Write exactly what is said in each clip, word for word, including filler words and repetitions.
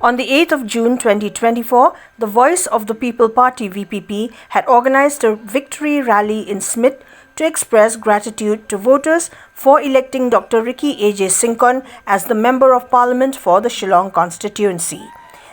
On the eighth of June twenty twenty-four, the Voice of the People Party, V P P, had organized a victory rally in Smit to express gratitude to voters for electing Doctor Ricky A J Syngkon as the Member of Parliament for the Shillong constituency.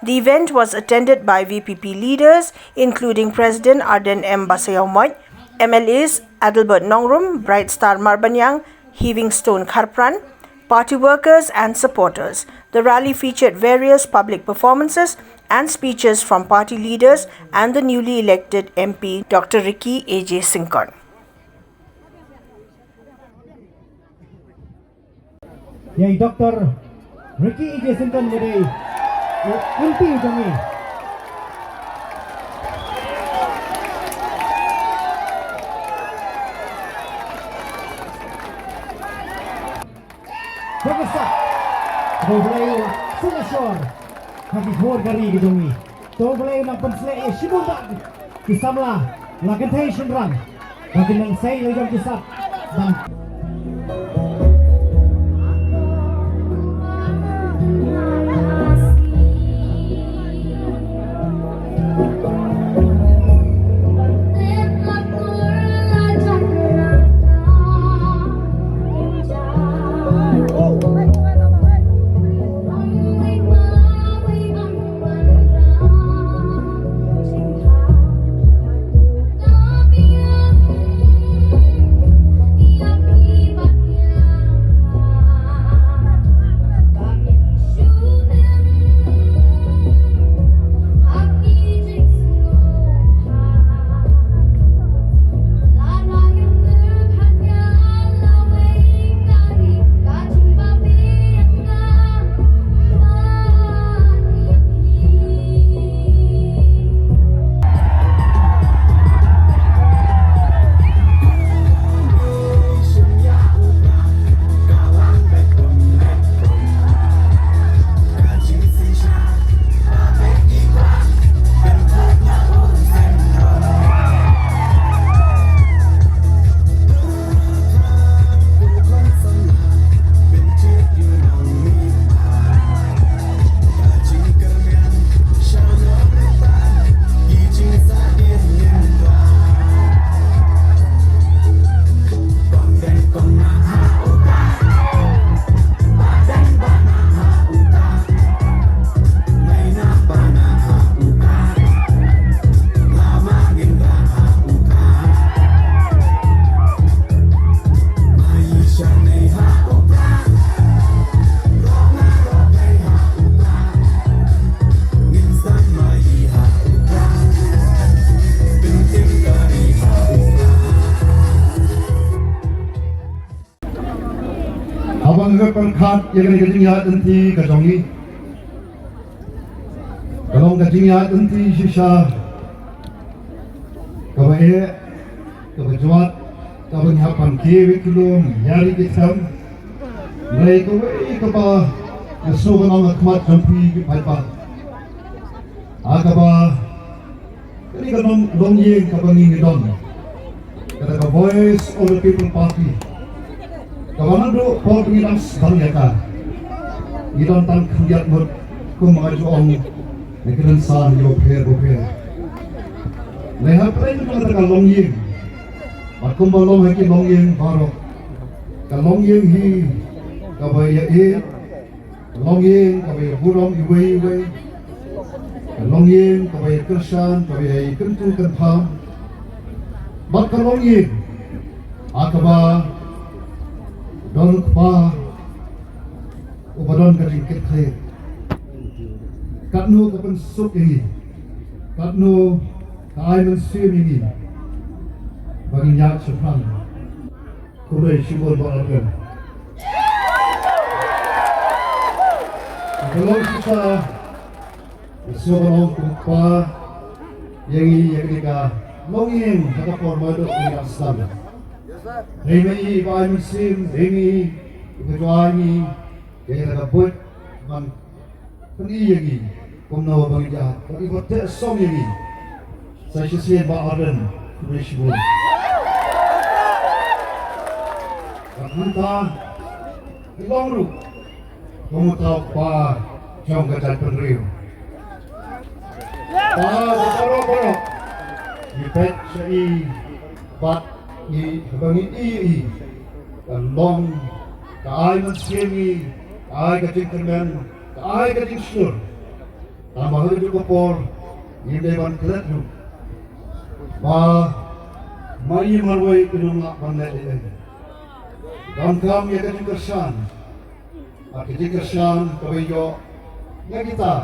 The event was attended by V P P leaders, including President Ardent M Basaiawmoit, M L As Adelbert Nongrum, Bright Star Marbaniang, Heaving Stone Kharpran, party workers and supporters. The rally featured various public performances and speeches from party leaders and the newly elected M P, Doctor Ricky A J Syngkon. Ïa i Doctor Ricky A J Syngkon, ba dei i M P jong ngi. Ba ka sah, ba U Blei u sngewsih ha ki khor ka ri ka jong ngi. To U Blei u nang pynsleh ïa shibun bha ki samla, la kynthei shynrang, ba kin nang sei la jong ki sap ban Haba nga pyrkhat ïa kane ka jingïaid lynti ka jong ngi, ka long ka jingïaid lynti shisha kaba eh, kaba jwat, kaba ngi hap ban kiew ïa ki lum, ïa ri ki them. Hynrei kawei kaba nga sngew ban ong ha khmat jong phi ki paidbah, ha kaba kane ka long, longïing kaba ngi ngi don, kata ka Voice of the People Party, kaba naduh por ba ngi dang sdang ïa ka, ngi don tang khyndiat ngut, kumba nga ju ong, na ki rynsan ïa u pher ba u pher. Lehai pyrshah ïa kata ka longïing, bad kumba long ha ki longïing baroh, ka longïing hi kaba ïa ïeit, ka longïing kaba ïa burom iwei iwei, ka longïing kaba ïa kyrshan, kaba ïa kyntu kynpham, bad ka longïing ha kaba don u Kpa uba don ka jingkitkhlieh. Katno ka pynsuk ïa ngi, katno ka ai mynsiem ïa ngi ba ngin ïaid shaphrang. Khublei shibun Bah Ardent. Ka long shisha, nga sngew ban ong kum u kpa ïa ngi ïa kane ka longïing ha ka por ba ngi dang sdang. Dei ma i ba ai mynsiem, dei ma i ba ju ai ngi ïa kata ka buit ban pyni ïa ngi kumno ba ngin ïaid, ba i ba teh song ïa ngi. Sa shisien Bah Ardent, khublei shibun. Bad mynta i long ruh kum uta u kpa jong ka jaitbynriew. Ba baroh baroh ngi peit sha i bad ngi, ba ngi ïohi ka long ka ai mynsiem ngi, ka ai ka jingkyrmen, ka ai ka jingshlur. Tangba ha kajuh ka por ngim dei ban klet ruh ba ma i marwei i nang lah ban leh ei ei. Donkam ïa ka jingkyrshan. Bad ka jingkyrshan kaba ïoh na kita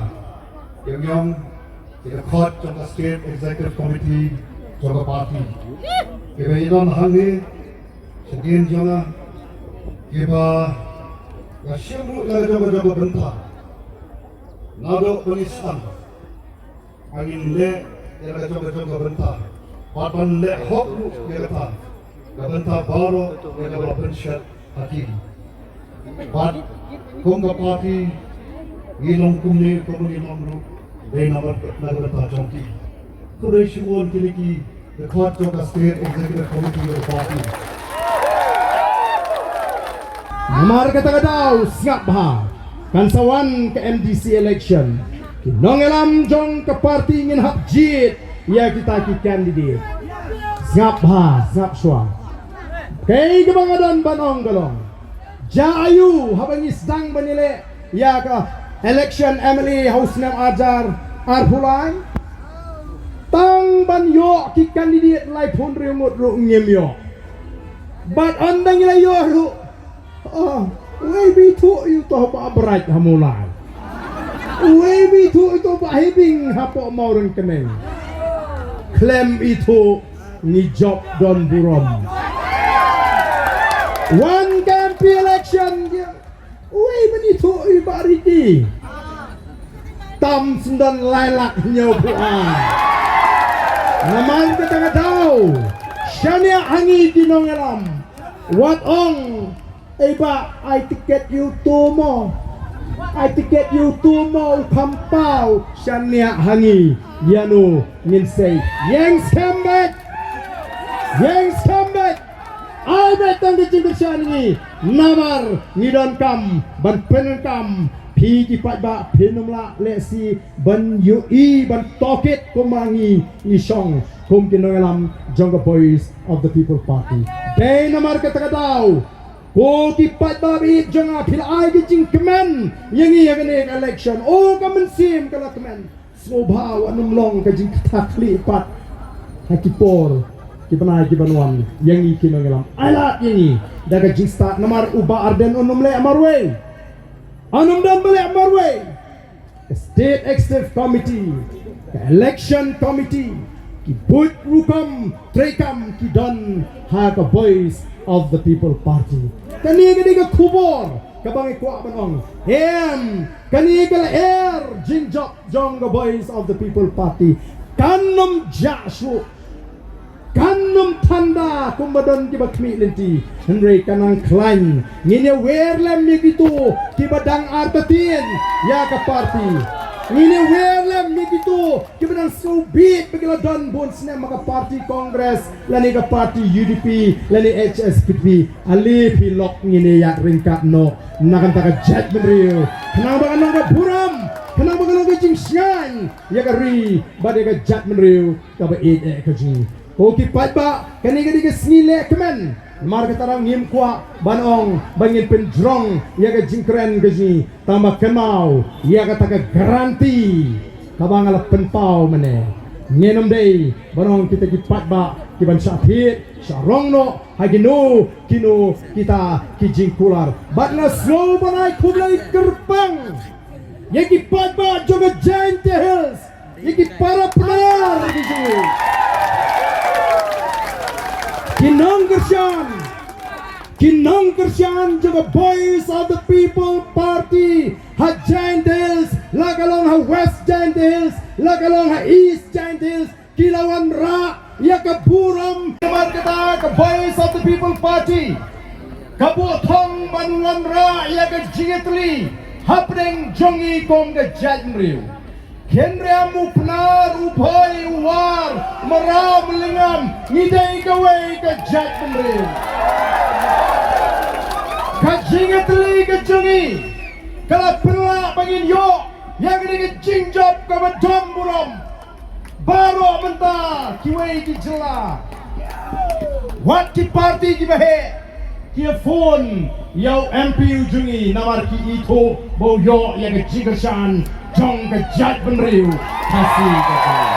ki nongïong, ki dkhot jong ka State Executive Committee jong ka party, kiba ïadon hangne shadien jong nga, kiba la shim ruh la ka jong ka jong ka bynta naduh ba ngi sdang. Ba ngin leh ïa la ka jong ka jong ka bynta bad ban leh hok ruh ïa kata ka bynta baroh ïa kaba la pynshet ha ki. Bad kum ka party ngi long kumne, kumne ngi long ruh dei namar na ka bynta jong ki. Khublei shibun kine ki dkhot jong ka State Executive Committee of the party. Namar kata ka daw sngap bha, kan sa wan ka M D C election. Ki nongïalam jong ka party ngin hap jied ïa kita ki candidate. Sngap bha, sngap shuwa. Kaei kaba nga don ban ong ka long, jia aiu haba ngi sdang ban ïaleh ïa ka election M L A ha u snem arhajar arphew lai? Tang ban ïoh ki candidate laiphew hynriew ngut ruh ngim ïoh. Bad ynda ngi la ïoh ruh, oh, uei ba ithuh ïa uto ba bright ha Mawlai? Uei ba ithuh ïa uto ba hiding hapoh Mawryngkneng? Khlem ithuh, ngi jop don burom. Wan ka M P election, uei ban ithuh ïa i Bah Ricky? Tam shen don lai lak hynñiewphew ar. Namar kata ka daw, shaniah ha ngi ki nongïalam, wat ong, ei bah, ai tiket ïa uto mo. Ai tiket ïa uto mo, u kham paw. Shaniah ha ngi ïano ngin sei. Ïeng skhem beit. Ïeng skhem beit. Ai beit tang ka jingkyrshan ngi. Namar ngi donkam ban pyndonkam. Phi ki paidbah phin ym lah lehse ban ïohi ban tohkit kumba ngi ngi shong kum ki nongïalam jong ka Voice of the People Party. Dei namar kata ka daw, ko ki paidbah ba ïeit jong nga, phi la ai ka jingkmen ïa ngi ha kane ka election. O ka mynsiem ka la kmen. Sngewbha wat nym long ka jingkata khlieh pat ha ki por ki bnai ki ban wan ïa ngi ki nongïalam. Ai lad ïa ngi da ka jingstad, namar u Bah Ardent un nym leh marwei. Un nym don ba leh marwei. Ka State Executive Committee, ka Election Committee, ki buit rukom treikam ki don ha ka Voice of the People Party. Kane ka dei ka khubor kaba ngi kwah ban ong. Em, kane ka lyer jingjop jong ka Voice of the People Party kan nym jah shuh, kan nym thanda kumba don kiba khmih lynti, hynrei kan nang khlaiñ. Ngin ïa wer lem ïa kito kiba dang artatien ïa ka party. Ngin ïa wer lem ïa kito kiba dang sngewbit ba ki la don bun snem ha ka party Congress lane ka party U D P lane H S P D P. Ale phi lok, ngin ïa ïaid ryngkat noh na ka bynta ka jaitbynriew, khnang ba kan long ka burom, khnang ba kan long ka jingshngaiñ ïa ka ri bad ïa ka jaitbynriew kaba ïeit eh ka jong ngi. Ko ki paidbah, kane ka dei ka sngi leh kmen. Namar kata ruh ngim kwah ban ong ba ngin pynjrong ïa ka jingkren ka jong ngi, tangba kynmaw ïa kata ka guarantee kaba nga la pynpaw mynne. Ngin ym dei ban ong kita ki paidbah ki ban shah thied shah rong noh ha kino kino kita ki jingkular. Bad nga sngew ban ai khublei kyrpang ïa ki paidbah jong ka Jaintia Hills, ïa ki para pynïar ki jong ngi, ki nongkyrshan, ki nongkyrshan jong ka Voice of the People Party ha Jaintia Hills, la ka long ha West Jaintia Hills, la ka long ha East Jaintia Hills, ki la wanrah ïa ka burom. Namar kata ka Voice of the People Party ka buh thong ban wanrah ïa ka jingïatylli hapdeng jong ngi kum ka jaitbynriew. Khynriam, u Pnar, u Bhoi, u War, Mraw, Mlingam, ngi dei kawei ka jaitbynriew. Ka jingïatylli ka jong ngi ka la pynlah ba ngin ïoh Ïa kane ka jingjop kaba dom burom, baroh mynta kiwei ki jylla, wat ki parti kiba heh, ki phone ïa u M P u jong ngi namar ki ithuh ba u ïoh ïa ka jingkyrshan jong ka jaitbynriew Khasi ka jong ngi.